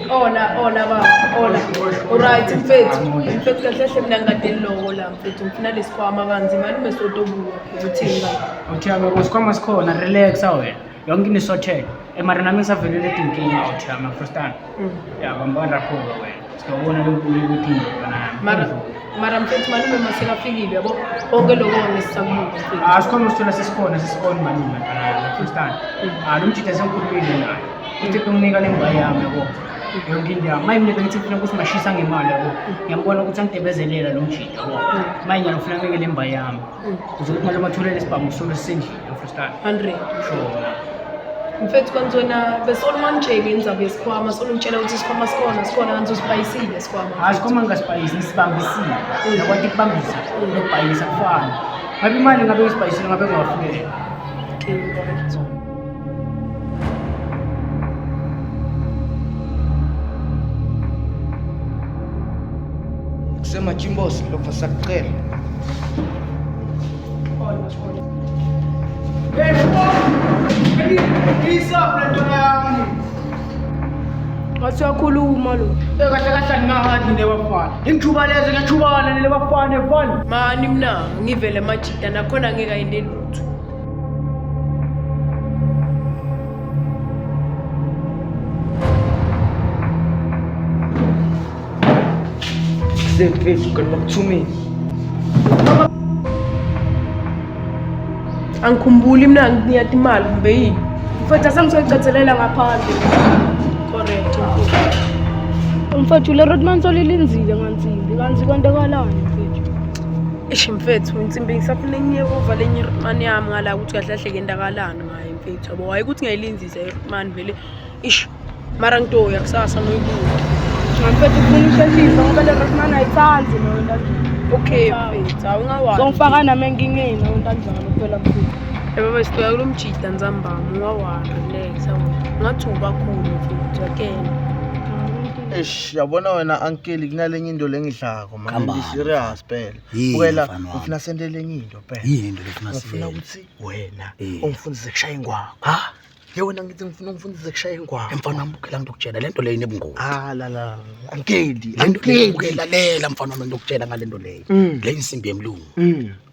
Ola, ola baba, ola. Alright mfethu. Mfethu kahle kahle mina ngikade loko la mfethu ngifuna lesikhwama kanzima malume sotobuya phela uthini baba. Awuthiyami kusikhwama sikhona relaxa wena. Yonke into isorted. Mara nami ngisavelele tinkinga awuthiyami understand. Ya bambana rakho-ke wena. Siyobona lokhu ukuthi ngiyobona nami. Mara mfethu malume masekafikile yabo. Konke lokho ngisisakubuka mfethu. Ah, sikhona usithola sesikhona sesikhona malume mntwana understand. Ah, lo mjida sengikhulumile naye. Uthi unginika le mbayi yami yabo. Yonke into yami. Maye mina bengithi ngifuna ukuthi mashisa ngemali yabo. Ngiyambona ukuthi angidebezelela lo mjida yabo. Maye nyalo ufuna nginike le mbayi yami. Kuze ukuthi malume athole lesibhamu solo sisendlini understand. 100. Sure. Mfethu kanti wena besolo ungangitsheli indzaba yesikhwama, solo ungitshela ukuthi isikhwama sikhona, sikhona kanti usipayisile isikhwama. Ah, sikhwama ngingasipayisi ngisibambisile. Ngiyakwazi ukubambisa nokubhayisa kufana. Ngabe imali ngabe ngisibhayisile ngabe ngingafunela. Okay, right. Kusemajimbosi lokho sakucela. Ngathi uyakhuluma lo. Kahle kahle angingahandi nebafana. Ingijubalezo ngiyajubana nebafana efana. Mani mina ngivele majida nakhona ngeke ayinde lutho. Semfethu kanti bakuthumile. Angikhumbuli mina ngiyathi imali kumbe yini. Mfethu asengizoyicethelela ngaphandle. Correct mfethu. Mfethu le roadman solilinzile ngansimbi kanti kwentekalani mfethu. Eish mfethu insimbi ngisafuna ngiye kuva lenye irutmani yami ngala ukuthi kahle kahle kendakalani ngayo mfethu yabo hayi ukuthi ngiyayilinzisa irutmani vele ish mara ngitoya kusasa ngoyibuka. Mfethu kufuna usheshise ngoba le roadman ayithandi leyo nto. Okay mfethu awungawani. Songifaka nami enkingeni leyo nto anjalo phela mfethu. Baba sitoya kulo mjida nzambama ungawari relax wena. Ngathi ubakhulu mfethu akena. Eish yabona wena uncle kunalenye into lengidlako man Kambani, ngi serious phela. Yini, Bukela mfana wami? ufuna sente lenye into phela. Yini into lefuna Ngifuna siyele? ukuthi wena Eh. ungifundise kushaya ingwako. Ha? Ye wena ngithi ngifuna ungifundise kushaya ingwako. Mfana wami bukela ngitokutshela lento leyo inebungozi. Ah la la uncle Le nto leyo uncle. bukela lela mfana wami ngitokutshela ngale nto leyo. Le insimbi yemlungu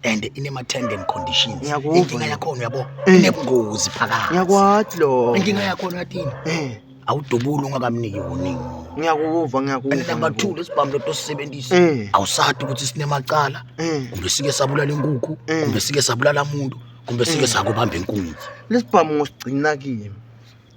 and inema-terms and conditions. Ngiyakuva Inkinga lokho. yakhona uyabo Eh. inebungozi phakathi. Ngiyakwathi lo. Inkinga yakhona yathini? Eh Awudubuli ungakamniki warning. ngiyakuva And ngiyakuva. number 2 lesibhamu leto sisebenzisa Eh. awusati ukuthi sinemacala Eh. kumbe sike sabulala inkukhu Eh. kumbe sike sabulala umuntu kumbe sike sakubamba inkunzi Lesibhamu ngosigcina kimi.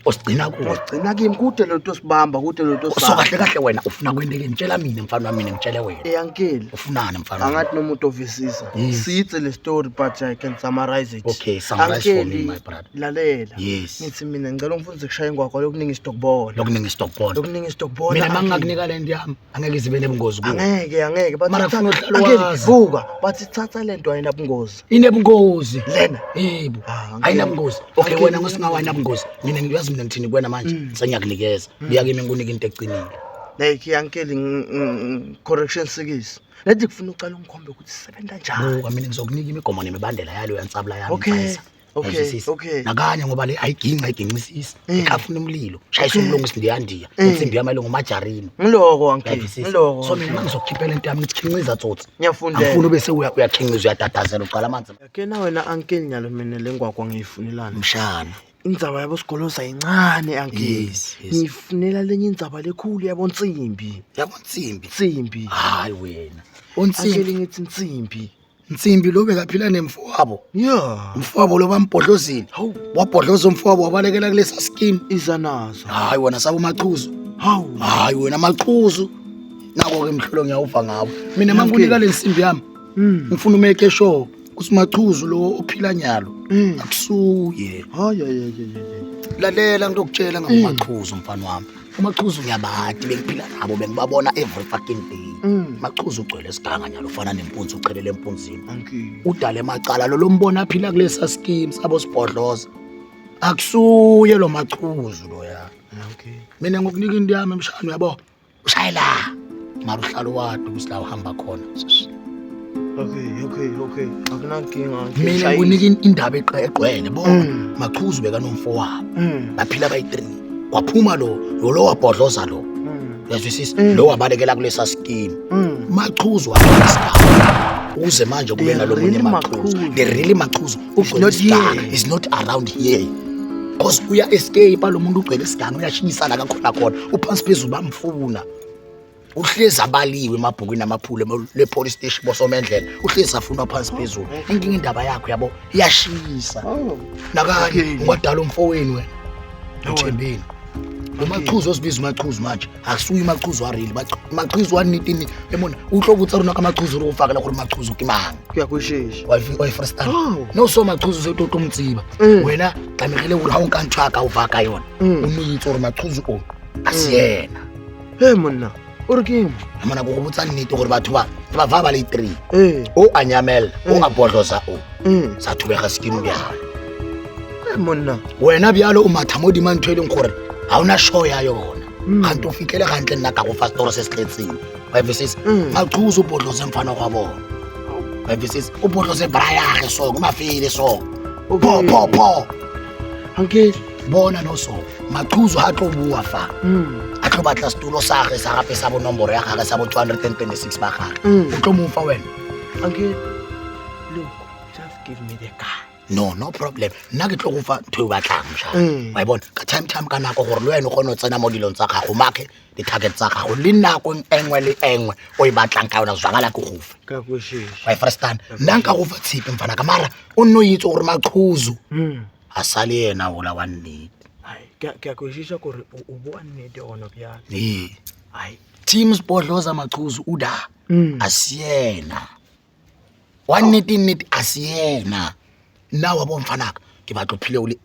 osigcina kuwe. Ngosigcina kimi kude lo tosibamba kude lo So tosibamba. kahle kahle wena ufuna kwenteke ngitshela mina mfana wami mina ngitshele wena. Eh uncle. Ufunani mfana wami? Angathi noma utovisisa. Yes. Sithe le story but I can summarize it. Okay, summarize for me, Uncle, my brother. Lalela. Yes. Ngithi mina ngicela ungifundise kushaya ingwako lokuningi isitokubona. Lokuningi isitokubona. Lokuningi isitokubona. Mina uncle. mangingakunika le nto yami angeke izibe nebungozi kuwe. Angeke angeke bathi Mara kufuna uhlale Uncle, wazi. buka bathi thatha lento ayinabungozi. Inebungozi. Lena. Yebo. Ah, uncle. Ayinabungozi. Okay Uncle, wena ngosingawa ayinabungozi. Mina ngiyazi mina ngithini kuwena manje sengiyakunikeza. Buya kimi ngikunike into eqinile. Like uncle correction sikisi. Lethi kufuna uqala ungikhombe ukuthi sisebenza njani. Buka mina ngizokunika imigomo nemibandela yalo yansabula yami. Okay, Mfayisa. okay, Uyazwisisa? okay. Nakanye ngoba le ayiginqa ayiginqisisi. Ikhafuna umlilo. Shayisa Okay. umlungu isindiyandiya. Insimbi yami lo ngumajarino. Ngiloko uncle. Uyazwisisa? Ngiloko. So mina mangizokukhiphela into yami ngithi khinqiza tsotsi. Ngiyafundela. Angifuni ube sewuyakhinqiza uyatatazela ugcwala amanzi. Ke na wena uncle nyalo mina lengwakwa ngiyifunelana. Mshana. Indzaba yabo sigoloza incane uncle. Yes, yes. Ngiyifunela lenye indzaba lekhulu yabo nsimbi. Yabo nsimbi. Nsimbi. Hayi wena. Uncle Unsimbi. ngithi nsimbi. Nsimbi lo bekaphila nemfowabo. Yeah. Umfowabo lo bambhodlozile. Hawu. Wabhodloza umfowabo wabalekela kulesa scheme. Iza nazo. Hayi wena sabo machuzu. Hawu. Hayi wena machuzu. Nako ke mhlolo ngiyawuva ngawo. Mina Uncle. mangunika le nsimbi yami. Ngifuna umeke sure ukuthi machuzu lo ophila nyalo. Akusuye. Hayi hayi hayi hayi. Lalela ngizokutshela ngamachuzu mfana wami. Umachuzu ngiyabati bengiphila nabo bengibabona every fucking day. Machuzu ugcwele isiganga nyalo ufana nempunzi uchelele empunzini. Uncle. Udale emacala lo lombona aphila kulesa scheme sabo sibhodloza. Akusuye lo machuzu loya. Uncle. Mina ngokunika into yami emshana uyabo. Ushayela. Mara uhlalo wadi ukuthi la uhamba khona. Okay, okay, okay. Akunankinga. uncle. Mina Shayisa. ngikunika indaba egcwele bona. Machuzu bekanomfowabo. Baphila bayi-3. Kwaphuma lo, lo wabhodloza lo. Uyazwisisa? Lo wabalekela kulesa scheme. Machuzu wagcwala isiganga. Ukuze manje kube The nalo munye real Machuzu. Machuzu. The really Machuzu ugcwele not isiganga here. is not around here. Cause uya escape lo muntu ugcwele isiganga uyashiyisana kakhona khona. Uphansi phezulu bamfuna. Uhlezi abaliwe emabhukwini amaphulu le police station bosomendlela. Uhlezi afunwa phansi phezulu. Inkinga indaba yakho yabo iyashisa. Oh. Nakanye Okay. ungadala umfowenu wena. Uthembeni. Umachuzu osibiza umachuzu manje akusuye umachuzu warili machuzu wa nnete emona o tlo botsa rona ka machuzu re go fakela gore machuzu ke mang Ke a kwešiša. wa e first time Oh. no so machuzu se tlo mo tseba wena tlamegile gore ha o nka ntho ya ka o fa ka yona o no itse gore machuzu o a se yena. Hey monna, o re ke eng? Mona go go botsa nnete gore batho ba ba va ba le three Eh. o a nyamela o a bodlosa o sa thubega skin bjalo. Hey monna. Wena bjalo o matha mo dima ntho e leng gore ga ona show ya yona gante o fitlhele gantle nna ka go fa setoro se se tletseng wa visisa machuzu o bodlose mfana gwa bona wa visisa o bodlose brayage so ke mafele so pho pho pho. Uncle. Bona no so machuzu ha tlo bua fa a tlo batla setulo sa gage sa gape sa bonomboro ya gage sa bo 226 ba gage o tlo mo fa wena. Uncle. Look, just give me the car. No, no problem. Nna ke tlo go fa ntho e o batlang mshana. Wa e bona ka time time ka nako gore le wena o kgone go tsena mo dilong tsa gago make di-target tsa gago le nako e nngwe le e nngwe o e batlang ka yona zwakala ke go fe. Ke a kwešiša. Wa e first-time nna nka go fa tshepe mfana ka mara o nne o itse gore machuzu a sa le yena ola wa nnete. Ai, ke a kwešiša gore o bua nnete gona bjale. Ee. Ai. Teams bodloza machuzu o da a se yena wa nnete nnete a se yena. Nna wa bo mfanaka ke batlo phile o le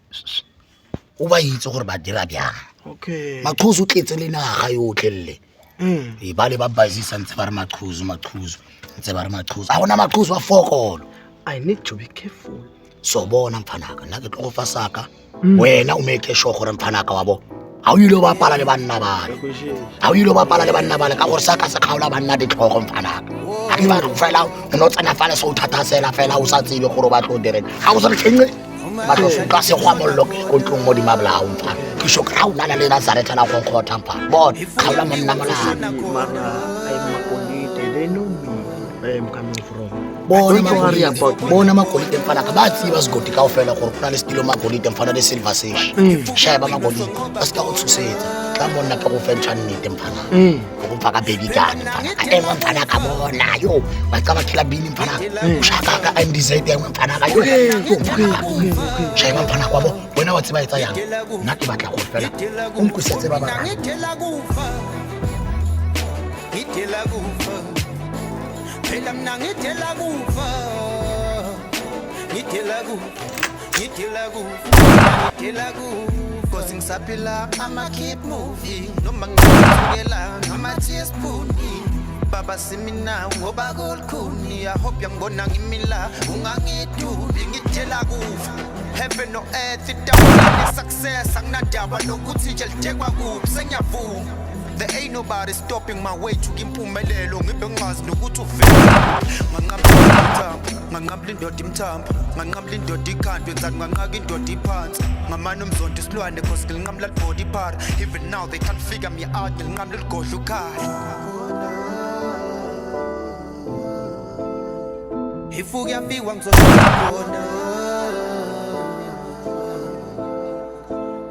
o ba itse gore ba dira bjang. Okay. Machuzu o tletse le naga yotlhe lle. Ee, ba le ba busy ntse ba re machuzu machuzu ntse ba re machuzu a gona machuzu a fokolo. I need to be careful. So bona mfanaka nna ke tlo go fa saka wena o make sure gore mfanaka wa bo ga o ile o bapala le banna bale. Kwešiša. Ga o ile o bapala le banna bale ka gore saka se kgaola banna ditlhogo mfanaka. Ga ke batlo fela o no tsena fale se o thathasela fela o sa tsebe gore o batlo o direng. Ga o se re kenge batlo se utlwa se gwa mollo ko ntlong mo dimabolao mfana. Ke sho kra o nana le Nazareth la go nkgotha mfana. Bona kgaola monna molala. Mara I'm Makolite. They know me where I'm coming from. Bona Don't worry about me. bona magolite mfanaka ba tseba segodi kaofela gore go na le setilo magolite mfana le silver sesh. Sheba magolite ba se ka go tshosetsa. Tla monna ke go fe ntho ya nnete mfana. Ke go mfa ka baby gun mfana. Ka engwe mfana ka bona yo ba ka ba khela bini mfana. O shaka ka MDZ engwe mfana ka yo. Yo mfana ka. Sheba mfana kwa bo wena wa tseba etsa yang. Nna ke batla go fela o nkusetse ba bang. Ngidela kufa, ngidela kufa, phela mina ngidela kufa, ngidela kufa, ngidela kufa, ngidela kufa. Cause ngisaphila I'ma keep moving noma ngithukela ngama teaspoon. Baba simina ngoba kulikhuni. I hope yangibona ngimila ungangidubi ngidela kufa. Heaven or earth itawula success anginandaba nokuthi nje litekwa kuphi sengiyavuma. There ain't nobody stopping my way to impumelelo ngibe ngingazi nokuthi uvele. Nganqamla imthambo, nganqamla indoda imthambo, nganqamla indoda ikhanda wenzani nganqaka indoda iphansi. Ngamane umzondo isilwane cause ngilinqamla body part. Even now they can't figure me out ngilinqamla ligodla ukhala. If uyafikwa ngizofika khona.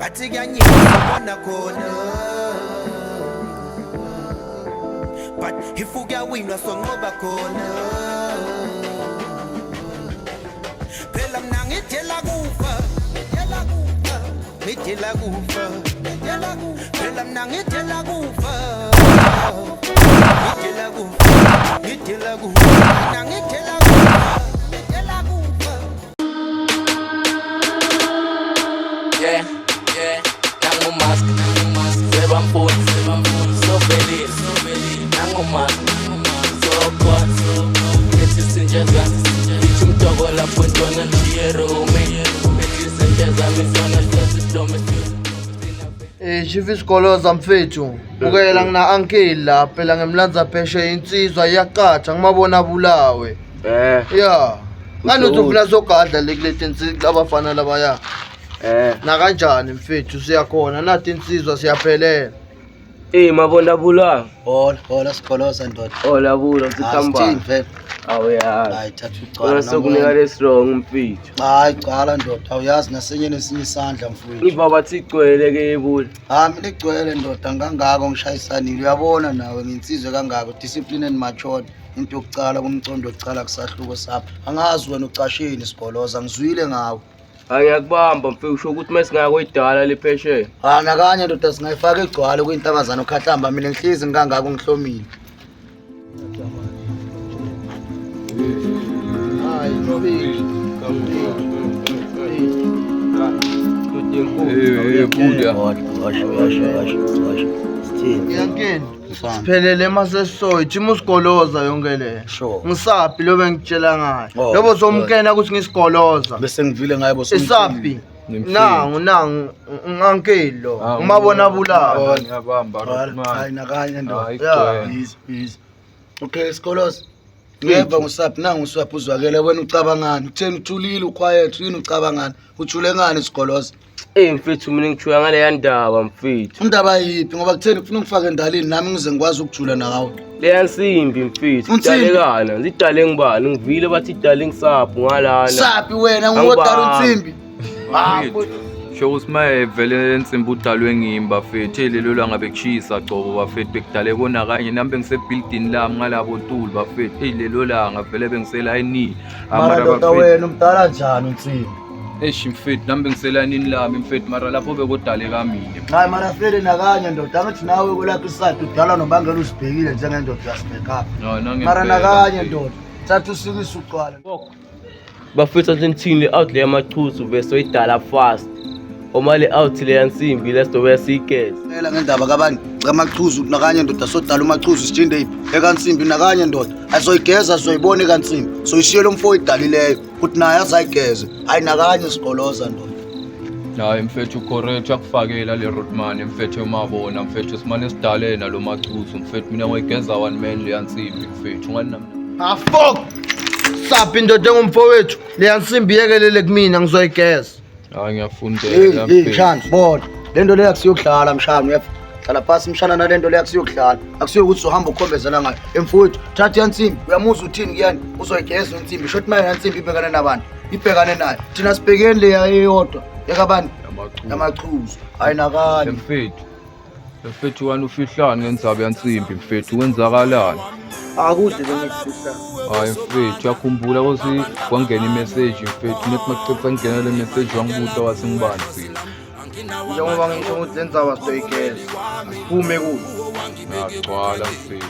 Bathi kuyanyika ngizobona khona. But if ukuyawinwa sonqoba khona. Phela mina ngidela kufa, ngidela kufa, ngidela kufa, ngidela kufa. Phela mina ngidela kufa, ngidela kufa, ngidela kufa, mina ngidela kufa, ngidela kufa. Yeah, yeah, nangu mask, sebamfuni, so veli, nangu mask, so hot, ethi sinjeza, ithi umtoko lapho ntwana chiyerume, ethi sinjeza misona sesitome. Chief Sigoloza mfethu, bukela ngina uncle la phela ngemlanza pheshe insizwa iyaqatha ngimabona bulawe. Yeah. Ngani uthi ufuna sogadla le kuleti insizwa abafana labaya? Na kanjani mfethu siyakhona nathi insizwa siyaphelela. Eh mabona bula. Hola, hola Sigoloza ndoda. Hola bula Hayi, sithamba. sithini vele? Awuyazi. Hayi thatha Kona ucwala. sokunika lesirong mfethu. Hayi cwala ndoda, awuyazi nasenye nesinye isandla mfowethu. Ngiva bathi igcwele ke bula. Hayi mina igcwele ndoda ngangako ngishayisanile uyabona nawe nginsizwe kangako discipline and matured into yokucala kumcondo wokucala kusahluko sapha angazi wena ucasheni Sigoloza ngizwile ngawe. Hayi ngiyakubamba mfethu usho ukuthi masingakoyidala le phesheya. Hayi nakanye ndoda singayifaka igcwale kwintabazana ukhahlamba mina ngihlezi ngikangako ngihlomile. Hayi mfethu. Eh, buda. Washa washa washa washa. Sithini? Yankeni. Mfana. Siphelele masesoyi jima usigoloza yonke le. Sure. Ngisaphi lo bengitshela ngayo. Oh, Lobo somkena ukuthi ngisigoloza. Bese ngivile ngaye bo Isaphi? Nangu nangu ungankeli lo. Umabona bulawa. Ngiyabamba Rodman. Hayi nakanye ndoda. Hayi Yeah. igcwele. Easy easy. Okay Sigoloza. Ngeva ngusaphi nangu usaphi uzwakele wena ucabangani utheni uthulile uquiet yini ucabangani uthule ngani Sigoloza Eh mfethu mina ngithuka ngaleya ndaba mfethu. Indaba yiphi ngoba kutheni ufuna ungifake endalini nami ngize ngikwazi ukujula nawe Leya nsimbi mfethu Unsimbi? idalekana zidale ngibani ngivile bathi idale ngisaphu ngalana. saphi wena nguwodala Angibambi. unsimbi Sho ukuthi maye vele ensimbi udalwe ngimi bafethu lelo langa bekushisa cobo bafethu bekudale kona kanye nami bengisebuildini lami ngalabo tulu bafethu eyi lelo langa vele bengiselayinini mara ndoda wena umdala njani unsimbi eish mfethu nami bengiselayinini lami mfethu mara lapho bekodaleka mina hayi mara fele nakanye ndoda angithi nawe kwelakho isayidi udala nobangela uzibhekile njengendoda uyasibhekapha No, nangempela, mara nakanye mfethu. ndoda thatha usikise ucwala Bafethu athi nithini le out le yamachuzu bese oyidala fast. Uma le out le yansimbi lesidobe siyigeze. Ela ngendaba kabani kamachuzu nakanye ndoda sodala umachuzu sithinde iphi ekansimbi nakanye ndoda azoyigeza azoyibona ekansimbi soyishiye lo mfo oyidalileyo ukuthi naye azayigeze hayi nakanye Sigoloza ndoda Hayi mfethu correct uyakufakela le Rodman mfethu umabona mfethu simane sidale nalo machuzu mfethu mina ngoyigeza one man leya nsimbi mfethu ungani nami Ah fuck. Saphi indoda engumfowethu. Leya nsimbi yekelele kumina ngizoyigeza. Hayi Hey, ngiyafundela hey, mshana, bona. Le nto leyo akusiyokudlala mshana, uyeva? Hlala phasi mshana nale nto leyo akusiyokudlala. Akusiyo ukuthi uzohamba ukhombezela ngayo. Emfowethu, thatha yansimbi, uyamuzwa uthini kuyena? Uzoyigeza insimbi. Short manje yansimbi ibhekane nabantu. Ibhekane nayo. Thina sibhekeni leya eyodwa. Yakabani? Yamachuzu. Hayi nakanye. Mfethu. Mfethu wena ufihlani ngendzaba yansimbi mfethu kwenzakalani? Akude bengikufihlani. Hayi mfethu uyakhumbula ukuthi kwangena imessage mfethu nethi makucetha ngena le message wangibuta wathi ngibani mfethu. Njengoba ngisho ukuthi le ndzaba sizoyigeza. Asiphume kuyo. Ngiyagcwala mfethu.